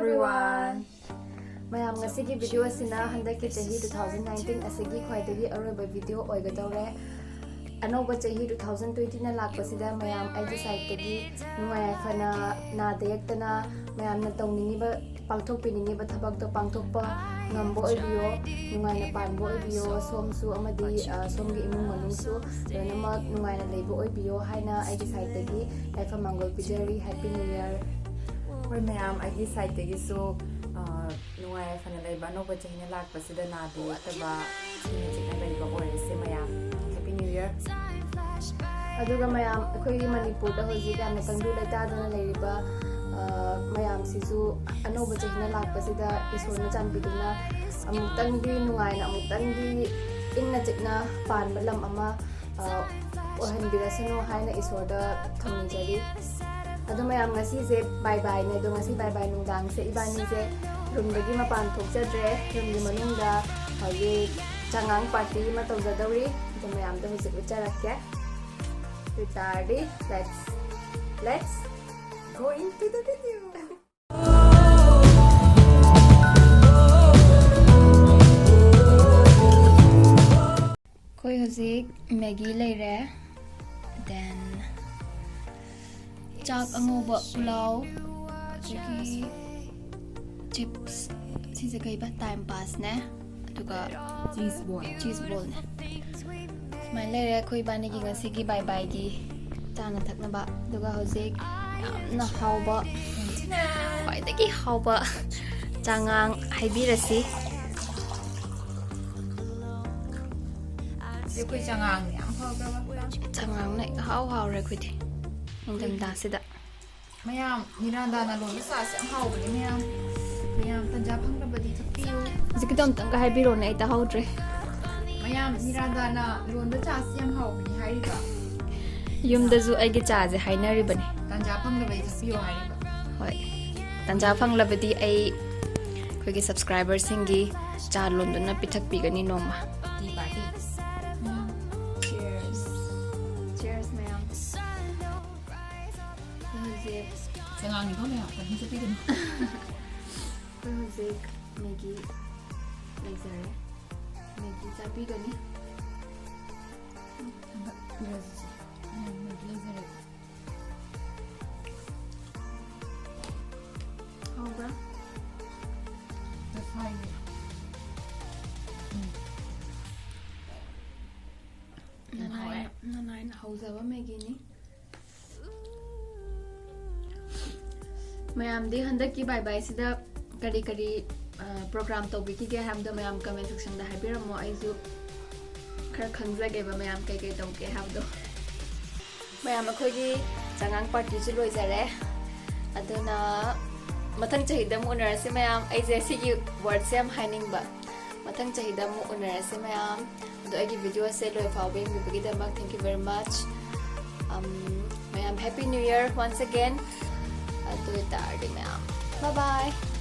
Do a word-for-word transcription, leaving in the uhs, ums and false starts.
Everyone. ꯃꯌꯥꯝ, ꯉꯁꯤꯒꯤ video ꯑꯁꯤꯅ ꯍꯟꯗꯛꯀꯤ ꯆꯍꯤ two thousand nineteen ꯑꯁꯤꯒꯤ ꯈ꯭ꯋꯥꯏꯗꯒꯤ ꯑꯔꯣꯏꯕ ꯚꯤꯗꯤꯑꯣ ꯑꯣꯏꯒꯗꯧꯔꯦ꯫ ꯑꯅꯧꯕ ꯆꯍꯤ two thousand twentyꯅ ꯂꯥꯛꯄꯁꯤꯗ ꯃꯌꯥꯝ ꯑꯩꯒꯤ ꯁꯥꯏꯠꯇꯒꯤ ꯅꯨꯡꯉꯥꯏ ꯌꯥꯏꯐꯅ, ꯅꯥꯗ ꯌꯦꯛꯇꯅ ꯃꯌꯥꯝꯅ ꯇꯧꯅꯤꯡꯉꯤꯕ, ꯄꯥꯡꯊꯣꯛꯄꯤꯅꯤꯡꯉꯤꯕ ꯊꯕꯛꯇꯣ ꯄꯥꯡꯊꯣꯛꯄ ꯉꯝꯕ ꯑꯣꯏꯕꯤꯌꯣ, ꯅꯨꯡꯉꯥꯏꯅ ꯄꯥꯟꯕ ꯑꯣꯏꯕꯤꯌꯣ, ꯁꯣꯝꯁꯨ ꯑꯃꯗꯤ, ꯑ, ꯁꯣꯝꯒꯤ ꯏꯃꯨꯡ ꯃꯅꯨꯡꯁꯨ ꯂꯣꯏꯅꯃꯛ ꯅꯨꯡꯉꯥꯏꯅ ꯂꯩꯕ ꯑꯣꯏꯕꯤꯌꯣ ꯍꯥꯏꯅ ꯑꯩꯒꯤ ꯁꯥꯏꯠꯇꯒꯤ ꯌꯥꯏꯐ ꯃꯪꯒꯣꯜ ꯄꯤꯖꯔꯤ꯫ Happy New Year꯫ ꯍꯣꯏ ꯃꯌꯥꯝ, ꯑꯩꯒꯤ ꯁꯥꯏꯠꯇꯒꯤꯁꯨ, ꯑ, ꯅꯨꯡꯉꯥꯏ ꯌꯥꯏꯐꯅ ꯂꯩꯕ, ꯑꯅꯧꯕ ꯆꯍꯤꯅ ꯂꯥꯛꯄꯁꯤꯗ ꯅꯥꯗ ꯌꯦꯛꯇꯕ, ꯏꯪꯅ ꯆꯤꯛꯅ ꯂꯩꯕ ꯑꯣꯏꯔꯁꯦ ꯃꯌꯥꯝ꯫ Happy New Year꯫ ꯑꯗꯨꯒ ꯃꯌꯥꯝ, ꯑꯩꯈꯣꯏꯒꯤ ꯃꯅꯤꯄꯨꯔꯗ ꯍꯧꯖꯤꯛ ꯌꯥꯝꯅ ꯇꯪꯗꯨ ꯂꯩꯇꯥꯗꯅ ꯂꯩꯔꯤꯕ, ꯑ, ꯃꯌꯥꯝꯁꯤꯁꯨ ꯑꯅꯧꯕ ꯆꯍꯤꯅ ꯂꯥꯛꯄꯁꯤꯗ ꯏꯁꯣꯔꯅ ꯆꯥꯟꯕꯤꯗꯨꯅ ꯑꯃꯨꯛꯇꯪꯗꯤ ꯅꯨꯡꯉꯥꯏꯅ, ꯑꯃꯨꯛꯇꯪꯗꯤ ꯏꯪꯅ ꯆꯤꯛꯅ ꯄꯥꯟꯕ ꯂꯝ ꯑꯃ, ꯑ, ꯑꯣꯏꯍꯟꯕꯤꯔꯁꯅꯨ ꯍꯥꯏꯅ ꯏꯁꯣꯔꯗ ꯊꯧꯅꯤꯖꯔꯤ꯫ ꯑꯗꯣ ꯃꯌꯥꯝ, ꯉꯁꯤꯁꯦ bye byeꯅꯦ꯫ ꯑꯗꯣ ꯉꯁꯤ bye bye ꯅꯨꯡꯗꯥꯡꯁꯦ ꯏꯕꯥꯅꯤꯁꯦ ꯔꯨꯝꯗꯒꯤ ꯃꯄꯥꯟ ꯊꯣꯛꯆꯗ꯭ꯔꯦ꯫ ꯔꯨꯝꯒꯤ ꯃꯅꯨꯡꯗ ꯍꯧꯖꯤꯛ ꯆꯉꯥꯡ party ꯑꯃ ꯇꯧꯖꯗꯧꯔꯤ꯫ ꯑꯗꯣ ꯃꯌꯥꯝꯗ ꯍꯧꯖꯤꯛ ꯎꯠꯆꯔꯛꯀꯦ꯫ ꯑꯗꯨ ꯇꯥꯔꯗꯤ, let's, let's go into the video. ꯑꯩꯈꯣꯏ ꯍꯧꯖꯤꯛ ꯃꯦꯒꯤ ꯂꯩꯔꯦ, then ꯆꯥꯛ ꯑꯉꯧꯕ, ꯄꯨꯂꯥꯎ, ꯑꯗꯒꯤ chips, ꯁꯤꯁꯦ ꯀꯩꯕ, time passꯅꯦ, ꯑꯗꯨꯒ cheese ball꯫ Cheese ballꯅꯦ꯫ ꯁꯨꯃꯥꯏꯅ ꯂꯩꯔꯦ ꯑꯩꯈꯣꯏ ꯏꯕꯥꯅꯤꯒꯤ ꯉꯁꯤꯒꯤ bye byeꯒꯤ ꯆꯥꯅ ꯊꯛꯅꯕ꯫ ꯑꯗꯨꯒ ꯍꯧꯖꯤꯛ ꯌꯥꯝꯅ ꯍꯥꯎꯕ, ꯈ꯭ꯋꯥꯏꯗꯒꯤ ꯍꯥꯎꯕ ꯆꯉꯥꯡ ꯍꯩꯕꯤꯔꯁꯤ꯫ ꯑꯩꯈꯣꯏ ꯆꯉꯥꯡꯅ ꯌꯥꯝ ꯍꯥꯎꯈ꯭ꯔꯕ꯫ ꯆꯉꯥꯡꯅ ꯏꯍꯥꯎ ꯍꯥꯎꯔꯦ ꯑꯩꯈꯣꯏꯗꯤ ꯅꯤꯡꯊꯝꯊꯥꯁꯤꯗ꯫ ꯃꯌꯥꯝ, ꯃꯤꯔꯥꯟꯗꯥꯅ ꯂꯣꯟꯕ ꯆꯥꯁꯦ ꯌꯥꯝ ꯍꯥꯎꯕꯅꯦ ꯃꯌꯥꯝ꯫ ꯃꯌꯥꯝ, ꯇꯟꯖꯥ ꯐꯪꯂꯕꯗꯤ ꯊꯛꯄꯤꯌꯨ꯫ ꯍꯧꯖꯤꯛꯀꯤꯗꯣ ꯑꯝꯇꯪꯒ ꯍꯥꯏꯕꯤꯔꯣꯅꯦ, ꯑꯩ ꯇꯥꯍꯧꯗ꯭ꯔꯦ꯫ ꯃꯌꯥꯝ, ꯃꯤꯔꯥꯟꯗꯥꯅ ꯂꯣꯟꯕ ꯆꯥꯁꯦ ꯌꯥꯝ ꯍꯥꯎꯕꯅꯦ ꯍꯥꯏꯔꯤꯕ꯫ ꯌꯨꯝꯗꯁꯨ ꯑꯩꯒꯤ ꯆꯥꯁꯦ ꯍꯥꯏꯅꯔꯤꯕꯅꯦ꯫ ꯇꯟꯖꯥ ꯐꯪꯂꯕꯗꯤ ꯊꯛꯄꯤꯌꯨ ꯍꯥꯏꯔꯤꯕ꯫ ꯍꯣꯏ, ꯇꯟꯖꯥ ꯐꯪꯂꯕꯗꯤ ꯑꯩ ꯑꯩꯈꯣꯏꯒꯤ subscriberꯁꯤꯡꯒꯤ ꯆꯥ ꯂꯣꯟꯗꯨꯅ ꯄꯤꯊꯛꯄꯤꯒꯅꯤ ꯅꯣꯡꯃ꯫ Tea party꯫ Cheers꯫ Cheers ꯃꯌꯥꯝ꯫ ꯍꯧꯖꯤꯛ ꯆꯉꯥꯡꯅꯤꯀꯣ ꯃꯌꯥꯝ, ꯀꯔꯤꯝ ꯆꯠꯄꯤꯒꯅꯨ꯫ ꯍꯧꯖꯤꯛ ꯃꯦꯒꯤ ꯂꯩꯖꯔꯦ꯫ ꯃꯦꯒꯤ ꯆꯥꯕꯤꯒꯅꯤ꯫ ꯊꯥꯡꯒꯠꯄꯤꯔꯁꯤ꯫ ꯎꯝ, ꯃꯦꯒꯤ ꯂꯩꯖꯔꯦ꯫ ꯍꯥꯎꯕ꯭ꯔꯥ? ꯉꯁꯥꯏꯒꯤ꯫ ꯎꯝ꯫ ꯌꯥꯝ ꯍꯥꯎꯋꯦ꯫ ꯅꯅꯥꯏꯅ, ꯅꯅꯥꯏꯅ ꯍꯧꯖꯕ ꯃꯦꯒꯤꯅꯤ꯫ ꯃꯌꯥꯝꯗꯤ ꯍꯟꯗꯛꯀꯤ ꯕꯥꯏ ꯕꯥꯏꯁꯤꯗ ꯀꯔꯤ ꯀꯔꯤ, ꯑ, program ꯇꯧꯕꯤꯈꯤꯒꯦ ꯍꯥꯏꯕꯗꯣ ꯃꯌꯥꯝ comment sectionꯗ ꯍꯥꯏꯕꯤꯔꯝꯃꯣ꯫ ꯑꯩꯁꯨ ꯈꯔ ꯈꯪꯖꯒꯦꯕ ꯃꯌꯥꯝ ꯀꯩ ꯀꯩ ꯇꯧꯒꯦ ꯍꯥꯏꯕꯗꯣ꯫ ꯃꯌꯥꯝ ꯑꯩꯈꯣꯏꯒꯤ ꯆꯉꯥꯡ partyꯁꯨ ꯂꯣꯏꯖꯔꯦ꯫ ꯑꯗꯨꯅ ꯃꯊꯪ ꯆꯍꯤꯗ ꯑꯃꯨꯛ ꯎꯅꯔꯁꯤ ꯃꯌꯥꯝ꯫ ꯑꯩꯁꯦ ꯁꯤꯒꯤ wordꯁꯦ ꯌꯥꯝ ꯍꯥꯏꯅꯤꯡꯕ꯫ ꯃꯊꯪ ꯆꯍꯤꯗ ꯑꯃꯨꯛ ꯎꯅꯔꯁꯤ ꯃꯌꯥꯝ꯫ ꯑꯗꯣ ꯑꯩꯒꯤ videoꯁꯦ ꯂꯣꯏ ꯐꯥꯎꯕ ꯌꯦꯡꯕꯤꯕꯒꯤꯗꯃꯛ thank you very much꯫ ꯑꯝ, ꯃꯌꯥꯝ Happy New Year once again꯫ ꯑꯗꯨ ꯑꯣꯏꯇꯥꯔꯗꯤ ꯃꯌꯥꯝ bye bye꯫